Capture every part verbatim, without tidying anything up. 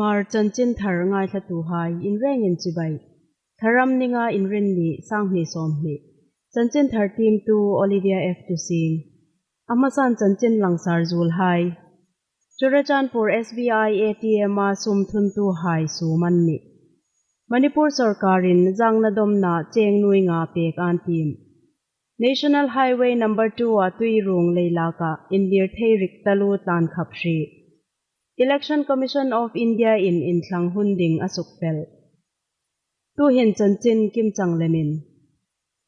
Hmar chanchin thar ngaithlatuhai inrengin chibai. Thlaram ni nga, Inrinni, Sanghni sawmhni. Chanchin thar tiemtu Olivia F Tusing. A hmasan chanchin langsar zuolhai. Churachandpur S B I A T M-a sum thuntuhai suo an nih. Manipur sawrkarin zangna dawmna cheng nuoi nga pek an tiem. National Highway number two-a Tuiruong leilaka inlir thei rik taluo tlan khap hri. Election Commission of India-in inthlang hun ding a sukfel. Tuhin chanchin kimchang lemin.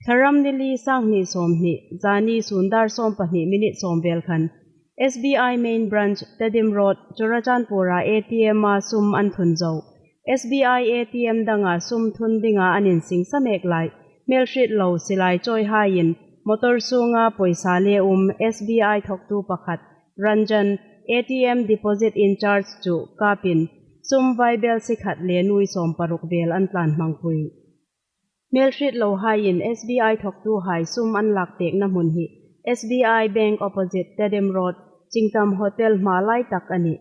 Thlaram ni li, Sanghni sawmhni, zani sun dar sawm pahni minute sawm vel khan S B I main branch, Tedim Road, Churachandpur-a A T M-a sum an thun zo. S B I A T M danga sum thun dinga an insingsa mek lai, hmelhriet lo silai chawihaiin motor sunga pawisa le um S B I thawktu pakhat, Ranjan, A T M deposit in charge chu kapin, sum vaibelsie khat le nuoi sawm paruk vel an tlan hmangpui. Hmelhriet lohaiin S B I thawktuhai sum an lak pekna hmun hi S B I Bank opposite Tedim Road, Chingtam Hotel hma lai tak a nih.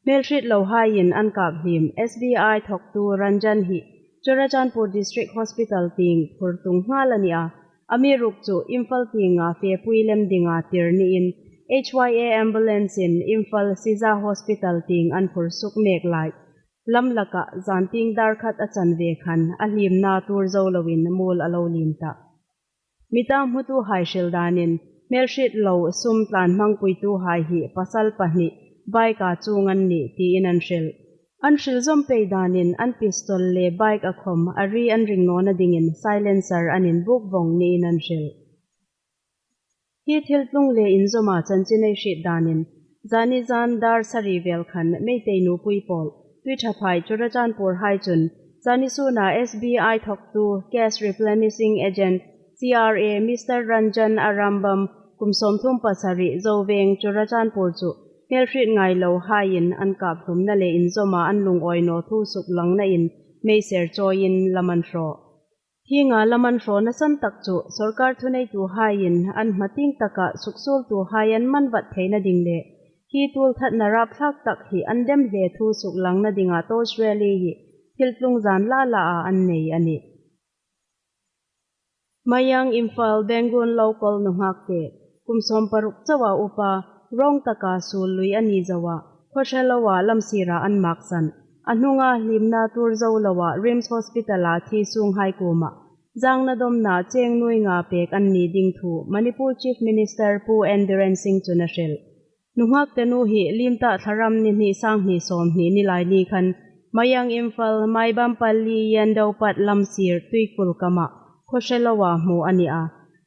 Hmelhriet lohaiin an kap hliem S B I thawktu Ranjan hi Churachandpur District Hospital tieng phur tung nghal a ni a. Amiruokchu Imphal tienga fepui lem dinga tir niin H Y A ambulance-in Imphal Shiza Hospital tieng an phur suk mek lai. Lam laka zantieng dar khat a chan ve khan a hliemna tuor zo loin muol a lo liem ta. Mita hmutuhai hril danin, hmelhriet lo sum tlan hmangpuituhai hi pasal pahni, bike-a chuong an nih tiin an hril. An hril zawm pei danin an pistol le bike-a khom a ri an ring nawna dingin silencer an inbuk vawng niin an hril. Hi thiltlung le inzawma chanchin ei hriet danin, zani zan dar sari vel khan Meitei nupui pawl, Tuithaphai Churachandpur hai chun, zani suna S B I thawktu, Cash Replenishing Agent, C R A, Mister Ranjan Arambam, kum sawmthum pasari, Zoveng, Churachandpur chu hmelhriet ngai lohaiin an kap hlumna le inzawma an lungawi naw thu suklangnain meiser chawiin lam an hraw. Hienga lam an hrawna san tak chu sawrkar thuneituhaiin an hmatieng taka suksuoltuhai an man vat theina ding le hi tuolthatna rapthlak tak hi an dem hle thu suklangna dinga torch rally hi thiltlung zan la laa an nei a nih. Mayang Imphal Bengun Local nunghakte, kum sawm paruk chauha upa, rawng taka suol lui a ni zoa, khawhre loa lamsira an maksan. A hnunga hliemna tuor zo loa RIMS Hospital-a thi sunghai kuoma zangna dawmna cheng nuoi nga pek an ni ding thu Manipur Chief Minister Pu N Biren Singh chun a hril. Nunghakte nu hi liem ta Thlaram ni hni, Sanghni sawmhni ni lai ni khan Mayang Imphal, Maibampalli, Yandaupat lamsir Tuikul kama khawhre loa hmu a ni a.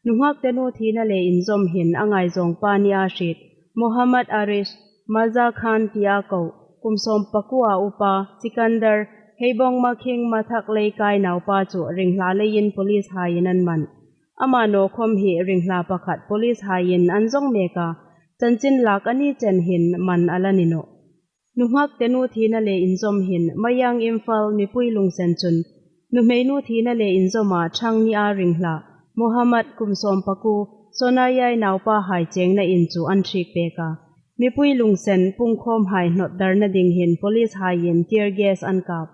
Nunghakte nu thina le inzawm hin a ngaizawngpa nia hriet Mohammad Arish, Maza Khan tia ko, kum sawm pakuoa upa Sikandar, Heibong Makhing Mathak Leikai naupa chu ringhla leiin police haiin an man. Ama naw khom hi ringhla pakhat police haiin an zawng mek a, chanchin lak a ni chen hin man a la ni nawh. Nunghakte nu thina le inzawm hin Mayang Imphal mipui lungsen chun nuhmei nu thina le inzawma thang nia ringhla Mohammad, kum sawm pakuo, Sonayai naupa hai chengna in chu an hriek pek a. Mipui lungsen pungkhawmhai hnawtdarna ding hin police haiin tear gas an kap.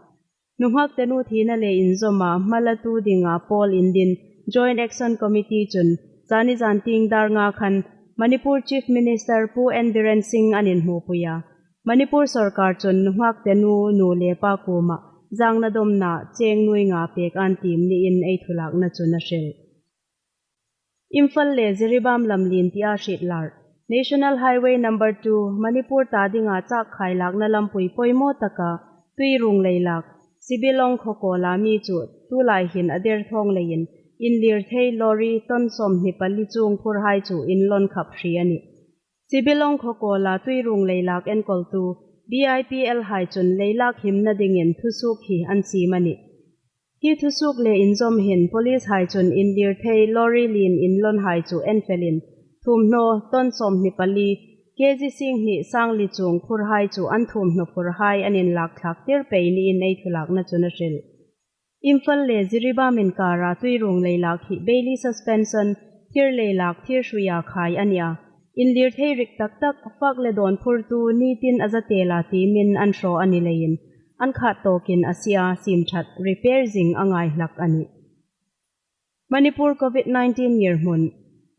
Nunghakte nu thina le inzawma hmalatu dinga pawl indin Joint Action Committee chun zani zantieng dar nga khan Manipur Chief Minister Pu N Biren Singh an inhmupui a. Manipur sawrkar chun nunghakte nu, nu le pa kuoma zangna dawmna cheng nuoi nga pek an tiem niin ei thulakna chun a hril. Imphal le Jiribam lamlien tia hriet lar. National Highway number two, Manipur ta dinga chakkhai lakna lampui poimaw taka Tuiruong leilak, Sibilong khawkawla mi chu tulai hin a derthawng leiin inlir thei lorry ton sawmhni pali chuong phurhai chu inlawn khap hri a nih. Sibilong khawkawla Tuiruong leilak enkawltu B I P L hai chun leilak himna dingin thusuok hi an siem a nih. Hi thusuok le inzawm hin police hai chun inlir thei lorry lien inlawnhai chu enfelin, thumhnaw ton sawmhni pali, K G singhni sangli chuong phurhai chu an thumhnaw phurhai an inlak thlak tir pei niin ei thulakna chun a hril. Imphal le Jiribam inkara Tuiruong leilak hi Bailey Suspension thir leilak thir hruia khai a ni a. Inlir thei rik tak tak, fak le dawn phurtu nitin a za tel a tiemin an hraw a ni leiin, an khat tawkin a sie a, siem ṭhat repair zing a ngai hlak a nih. Manipur COVID nineteen ngirhmun.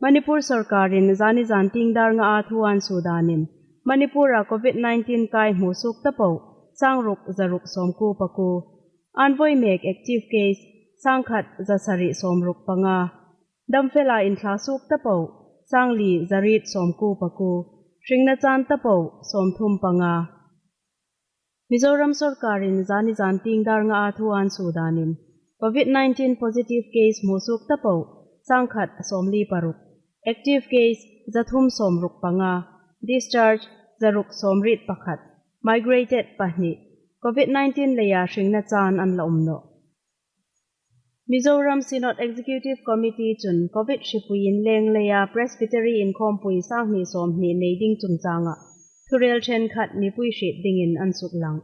Manipur sawrkarin zani zan tieng dar nga a thu an suo danin Manipur-a COVID nineteen kai hmusuok ta po, sang ruk za ruk sawmkuo pakuo. An voi mek active case, sang khat za sari sawmruk panga. Damfela inthla suok ta po, sang li za riet sawmkuo pakuo. Hringna chan ta po, sawmthum panga. Mizoram sawrkarin zani zan tieng dar nga a thu an suo danin COVID nineteen positive case hmusuok ta po, sang khat sawmli paruk. Active case za thum sawmruk panga. Discharge za ruk sawmriet pakhat. Migrated pahni. COVID nineteen leia hringna chan an la um nawh. Mizoram Synod Executive Committee chun COVID hripui inleng leia Presbytery inkhawmpui sanghni sawmhni nei ding chungchanga thurel ṭhenkhat mipui hriet dingin an suklang.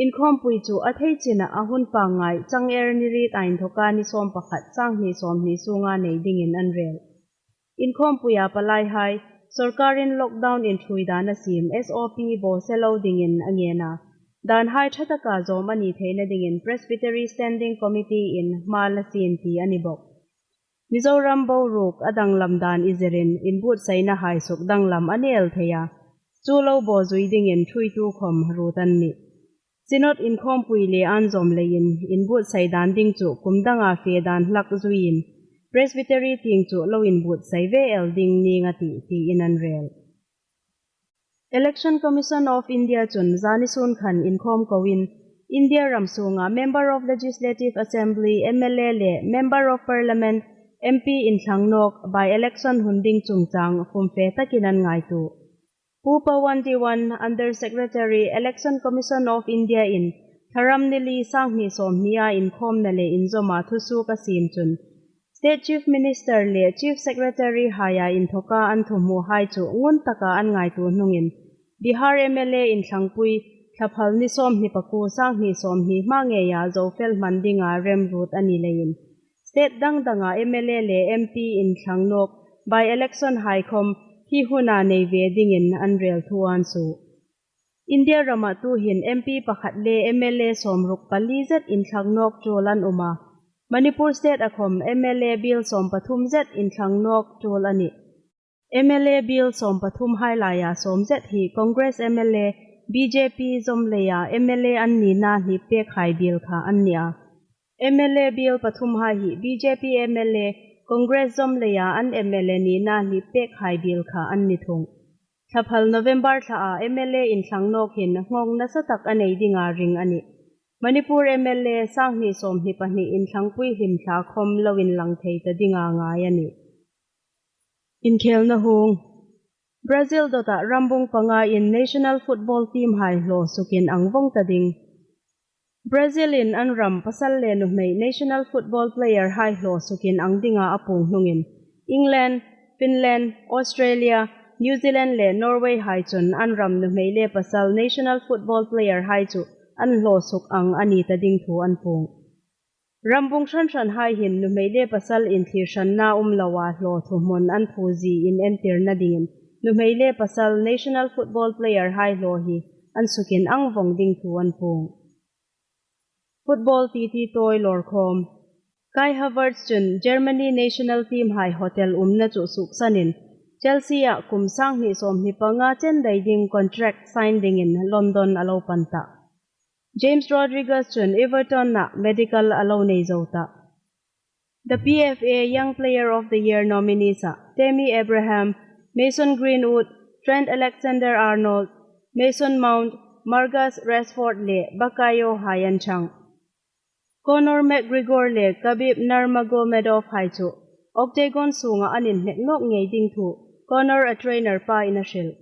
Inkhawmpui chu a thei china a hun pangngai chang er ni riet a inthawka ni sawm pakhat sanghni sawmhni sunga nei dingin an rel. Inkhawmpuia palaihai, sawrkarin lockdown inṭhuoi dan a siem SOP bawsie lo dingin a ngen a. Danhai ṭha taka zawm a ni theina dingin Presbytery Standing Committee-in hma la sien ti a ni bawk. Mizoram boruok a danglam dan izirin inbuotsainahai sukdanglam a ni el thei a. Chu lo bawzui dingin ṭhuoitu khawm ruot an nih. Synod inkhawmpui le an zawm leiin inbuotsai dan ding chu kum danga fe dan hlak zuiin Presbytery tieng chu lo inbuotsai ve el ding ning a tih tiin an rel. Election Commission of India chun zani sun khan inkhawm koin India ram sunga Member of Legislative Assembly, MLA le Member of Parliament, MP inthlang nawk by-election hun ding chungchang fumfe takin an ngaituo. Pu Pawan Diwan, Under Secretary, Election Commission of India-in Thlaram ni li sanghni sawmhnia inkhawmna le inzawma thusuok a siem chun, State Chief Minister le Chief Secretary haia inthawka an thuhmuhai chu ngun taka an ngaituo hnungin, Bihar MLA inthlangpui, Thlaphal ni sawmhni pakuo sanghni sawmhni hma ngeia zo fel hman dinga remruot a ni leiin, state dang danga MLA le MP inthlang nawk by-election hai khawm hi huna nei ve dingin an rel thu an suo. India rama tuhin MP pakhat le MLA sawmruk pali zet inthlang nawk ṭul an um a. Manipur state-a khawm MLA biel sawmpathum zet inthlang nawk ṭul a nih. MLA biel sawmpathumhai laia sawm zet hi Congress MLA, BJP zawm leia MLA an nina hlip pekhai biel kha an ni a. MLA biel pathumhai hi BJP MLA, Congress zawm leia an MLA nina hlip pekhai biel kha an ni thung. Thlaphal November thlaa MLA inthlang nawk hin nghawng nasa tak a nei dinga ring a nih. Manipur MLA sanghni sawmhni pahni inthlangpui hlim thla khawm lo inlang thei ta dinga ngai a nih. Inkhelna hung. Brazil dawta rambung pangain national football team hai hlaw sukin ang vawng ta ding. Brazil-in an ram pasal le nuhmei national football player hai hlaw sukin ang dinga a puong hnungin, England, Finland, Australia, New Zealand le Norway hai chun an ram nuhmei le pasal national football player hai chu an hlaw suk ang a ni ta ding thu an puong. Rambung hran hran hai hin nuhmei le pasal inthlir hranna um loa hlaw thuhmun an phuzie inentirna dingin nuhmei le pasal national football player hai hlaw hi an sukin ang vawng ding thu an puong. Football titi tawi lawrkhawm. Kai Havertz chun Germany national team hai hotel umna chu suksanin Chelsea-a kum sanghni sawmhni panga chen dai ding contract sign dingin London a lo pan ta. James Rodriguez chun Everton-a medical a lo nei zo ta. The PFA Young Player of the Year nominees-a Tammy Abraham, Mason Greenwood, Trent Alexander-Arnold, Mason Mount, Marcus Rashford le Bukayo hai an chang. Conor McGregor le Khabib Nurmagomedov hai chu octagon sunga an inhnek nawk ngei ding thu Conor-a trainer pain a hril.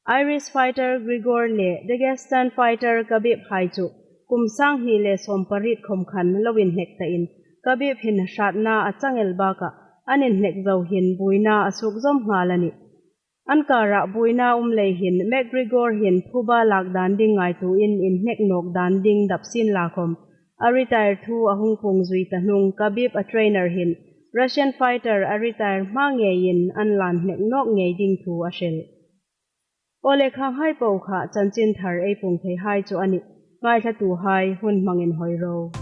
Irish fighter Gregor le Dagestan fighter Khabib hai chu kum sanghni le sawmpariet khawm khan lo inhnek ta in, Khabib hin hratna a chang el bakah an inhnek zo hin buoina a suok zawm nghal a nih. An karah buoina um lei hin McGregor hin phuba lak dan ding ngaituoin inhnek nawk dan ding dap sien la khawm, a retire thu a hung puong zui ta hnung Khabib-a trainer hin Russian fighter a retire hma ngeiin an la inhnek nawk ngei ding thu a hril. Aw le, khanghai po kha chanchinthar ei puong theihai chu a nih. Ngaithlatuhai hun hmang inhawi ro.